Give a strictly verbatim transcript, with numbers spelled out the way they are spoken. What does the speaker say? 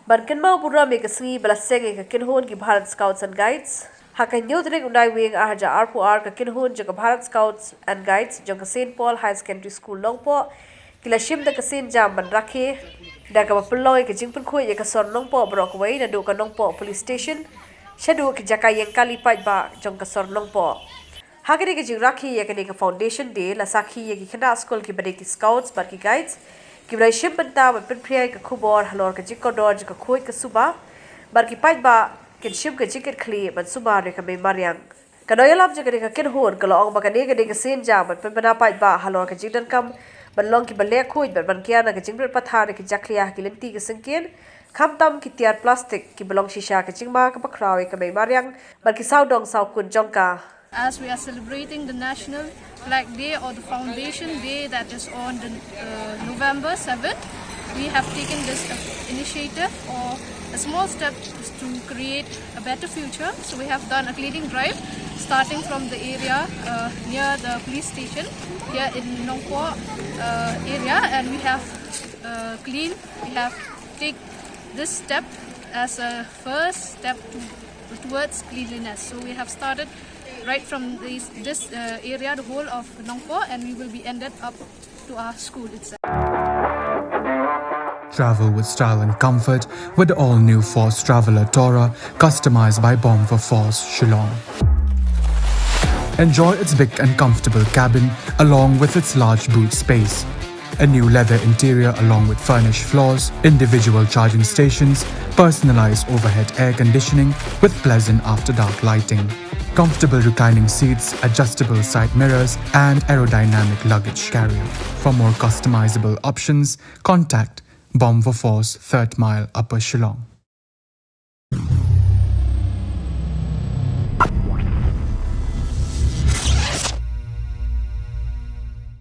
Ban kynmaw burom ïa ka sngi ba la seng ïa ka kynhun ki Bharat Scouts and Guides, ha ka hynñiew tarik u Naiwieng ar hajar arphew ar ka kynhun jong ka Bharat Scouts and Guides jong ka Saint Paul Higher Secondary School Nongpoh ki la shim da ka sienjam ban rakhe da kaba pynlong ïa ka jingpynkhuid ïa ka sor Nongpoh baroh kawei naduh ka Nongpoh Police Station shaduh ki jaka ïeng kali paidbah jong ka sor Nongpoh. Ha kane ka jingrakhe ïa kane ka Foundation Day la sakhi ïa ki khynnah skul kiba dei ki Scouts bad ki Guides kiba la shim bynta ban pynphriang ïa ka khubor halor ka jingkordor jong ka khuid ka suba bad ki paidbah kin shim ka jingkitkhlieh ban sumar ïa ka mei mariang. Ka nongïalam jong kane ka kynhun ka la ong ba kane ka dei ka sienjam ban pynbna paidbah halor ka jingdonkam ban long kiba leh khuid bad ban kiar na ka jingbret pathar ïa ki jakhlia ha ki lynti ki syngkien, khamtam ki tiar plastik kiba long shisha ka jingma kaba khraw ïa ka mei mariang bad ki sawdong sawkun jong ka. As we are celebrating the National Flag Day or the Foundation Day that is on the, uh, November seventh, we have taken this, uh, initiative or a small step to create a better future. So we have done a cleaning drive starting from the area, uh, near the police station here in Nongpoh, uh, area, and we have, uh, clean. We have take this step as a first step to, towards cleanliness. So we have started right from this, this, uh, area, the whole of Nongpoh, and we will be ended up to our school itself. Travel with style and comfort with the all-new Force Traveller Tourer, customized by Bomb for Force, Shillong. Enjoy its big and comfortable cabin along with its large boot space. A new leather interior along with furnished floors, individual charging stations, personalized overhead air conditioning with pleasant after-dark lighting. Comfortable reclining seats, adjustable side mirrors, and aerodynamic luggage carrier. For more customizable options, contact Bomb for Force, Third Mile, Upper Shillong.